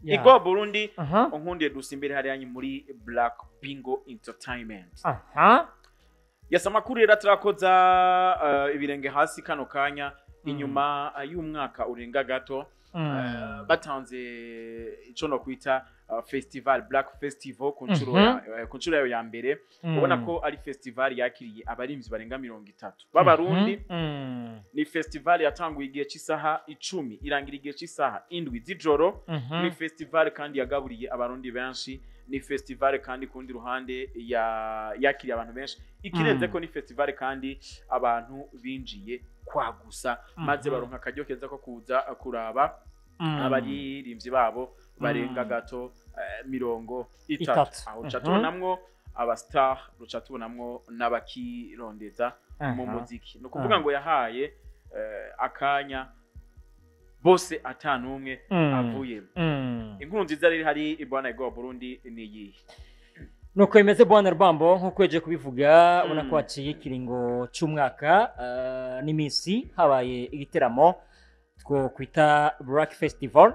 Igwa Burundi, unkundiye dusimbere hariya muri Black Bingo Entertainment. Yasa amakuru rero atarakoza ibirenge hasi kano kanya, inyuma y'umwaka urenga gato batanze ico no kwita festival Black Festival ku nshuro ku nshuro yayo ya mbere. Ubona ko ari festival yakiriye abarimvyi barenga 30 b'Abarundi. Ni festival yatanguye igihe cy'isaha 10, irangira igihe cy'isaha 7 z'ijoro. Ni festival kandi yagaburiye Abarundi benshi. Ni festival kandi ku rundi ruhande yakiriye abantu benshi. Ikirenze ko ni festival kandi abantu binjiye kwagusa, maze baronka akaryo keza ko kuza kuraba abaririmbyi babo barenga gato 30. Itatu. Aho uca tubonamwo aba star, ruca tubonamwo n'abakirondeza mu muziki. Ni ukuvuga ngo yahaye akanya bose, atanumwe avuyemo. Inkuru nziza rero hari, ibwana Igwa Burundi, ni iyihe? Nuko bimeze, bwana Rubambo, nk'uko yaje kubivuga, ubona ko haciye ikiringo cy'umwaka n'iminsi habaye igiteramo two kwita Black Festival,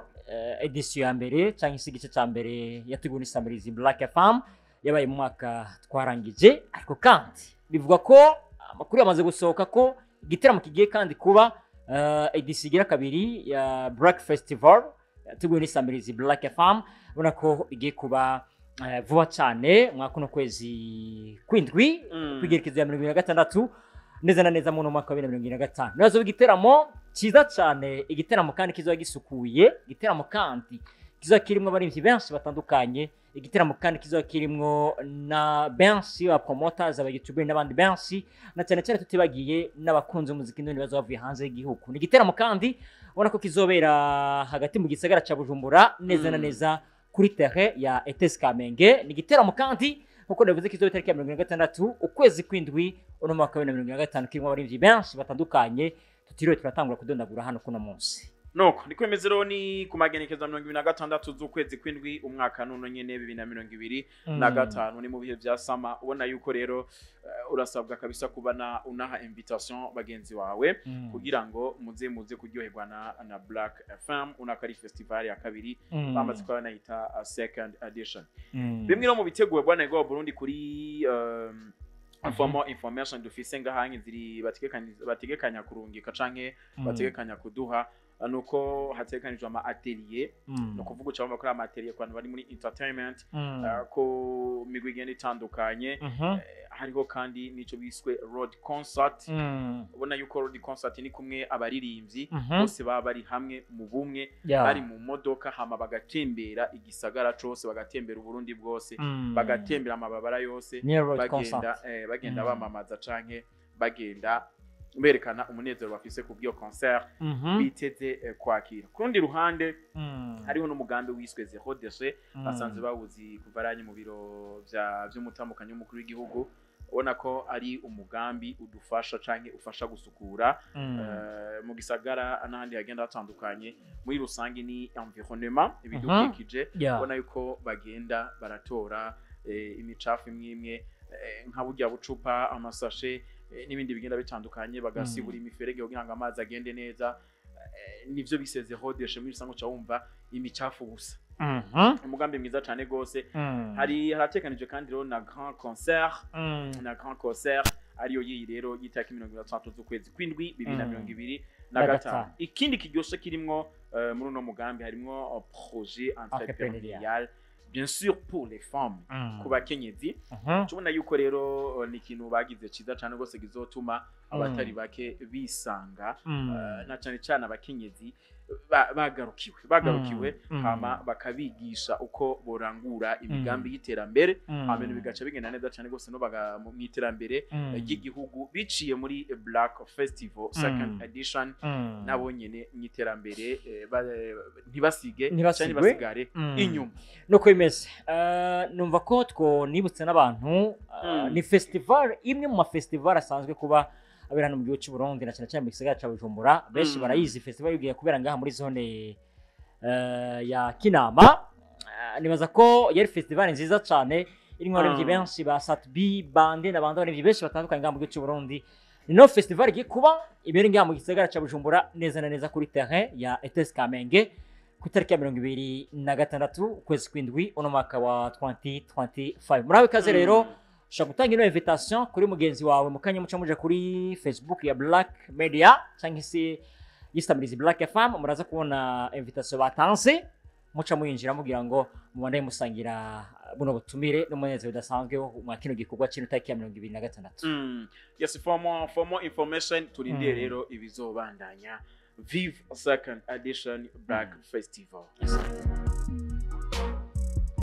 edition ya mbere cyangwa se igice cya mbere yateguwe n'isamirizi Black FM, yabaye mu mwaka twarangije. Ariko kandi bivuga ko amakuru yamaze gusohoka ko igiteramo kigiye kandi kuba, edition igira kabiri ya Black Festival yateguwe n'isamirizi Black FM, ubona ko igiye kuba vuba cyane mwaka uno kwezi kw'indwi, kwigerekezo ya 26 neza na neza mu mwaka wa 2025. Nibazo igiteramo cyiza cyane, igiteramo kandi kizoba gisukuye, igiteramo kandi kizoba kirimo abarimvyi benshi batandukanye, igiteramo kandi kizoba kirimwo na benshi ba promoters, aba youtubers n'abandi benshi, na cyane cyane tutibagiye n'abakunzi b'umuziki n'ubundi bazoba bavuye hanze y'igihugu. Ni igiteramo kandi ubona ko kizobera hagati mu gisagara ca Bujumbura, neza na neza kuri terrain ya ETS Kamenge. Ni igiteramo kandi nkuko nabivuze kizoba itariki ya 26 ukwezi kw'indwi uno mwaka wa 2025, kirimo abarimvyi benshi batandukanye tutiriwe turatangura kudondagura hano kuno munsi. Nuko niko bimeze rero. Ni ku magenekezo ya 26 z'ukwezi kw'indwi umwaka nuno nyene 2025, ni mu bihe vya summer. Ubona yuko rero urasabwa kabisa kuba na unaha invitation bagenzi wawe kugira ngo muze kuryoherwa na Black FM. Unaka ari festival ya kabiri, bamaze kuba banayita second edition. Bimwe no mu biteguwe, bwana Igwa Burundi, kuri formal information dufise ngaha ziri bategekanya kurungika canke bategekanya kuduha, nuko hategekanijwe ama atelier. Ni ukuvuga uca bumva ko ari ama atelier ku bantu bari muri entertainment, ko migwi igenda itandukanye. Hariho kandi n'ico biswe road concert. Ubona yuko road concert ni kumwe abaririmbyi bose baba bari hamwe mu bumwe, bari mu modoka, hama bagatembera igisagara cose, bagatembera Uburundi bwose, bagatembera amababara yose, Niyo road bagenda concert. Bagenda bamamaza canke bagenda berekana umunezero bafise ku bw'iyo concert biteze kwakira. Ku rundi ruhande hariho n'umugambi wiswe zéro déchet, basanzwe bawuzi kuva aranye mu biro vya vy'umutambukanyi w'umukuru w'igihugu. Ubona ko ari umugambi udufasha canke ufasha gusukura mu gisagara n'ahandi hagenda hatandukanye. Muri rusange ni environnement, ibidukikije. Ubona yuko bagenda baratora imicafu imwe imwe, nka burya bucupa, amasashe, n'ibindi bigenda bitandukanye, bagasibura imiferege kugira ngo amazi agende neza. Nivyo bise zéro déchet. Muri rusange uca wumva imicafu gusa. Umugambi mwiza cane gose. Hari haratekanijwe kandi rero na grand concert, na grand concert ariyo yiyi rero y'itariki 30 z'ukwezi kw'indwi bibiri na mirongo ibiri na Na gatanu. gatanu. Ikindi kiryoshe kirimwo muri uno mugambi harimwo projet entrepreneurial, bien sûr pour les femmes, ku bakenyezi. Tubona yuko rero ni ikintu bagize ciza cane rwose gizotuma abatari bake bisanga, na cane cane abakenyezi bagarukiwe, hama bakabigisha uko borangura imigambi y'iterambere, hama ibintu bigaca bigenda neza cane rwose no mu iterambere ry'igihugu biciye muri Black Festival second edition. Nabo nyene mu iterambere ntibasige Ntibasigwe. canke ntibasigare inyuma. Nuko bimeze. Numva ko twonibutse n'abantu, ni festival imwe mu mafestival asanzwe kuba abera hano mu gihugu cy'u Burundi, na cyane cyane mu gisagara ca Bujumbura. Benshi barayizi festival yugiye kubera ngaha muri zone ya Kinama. Nibaza ko yari festival nziza cyane irimo abaririmbyi benshi ba Sat-B, Bande n'abandi baririmbyi benshi batandukanye ngaha mu gihugu cy'u Burundi. Ino festival igiye kuba ibere ngaha mu gisagara ca Bujumbura, neza na neza kuri terrain ya ETS Kamenge. Ku itariki ya 26 ukwezi kw'indwi uno mwaka wa 2025. Murabe ikaze rero. Ushobora gutanga ino invitation kuri mugenzi wawe mu kanya, muca muja kuri Facebook ya Black Media cyangwa se yistamirizi Black FM, muraza kubona invitation batanze, muca muyinjira mugira ngo mubandanye musangira buno butumire n'umunezero udasanzwe wo mwa kino gikorwa cy'ino tariki ya 26. Yes, for more information turindire rero ibizobandanya. Vive second edition Black Festival. Yes.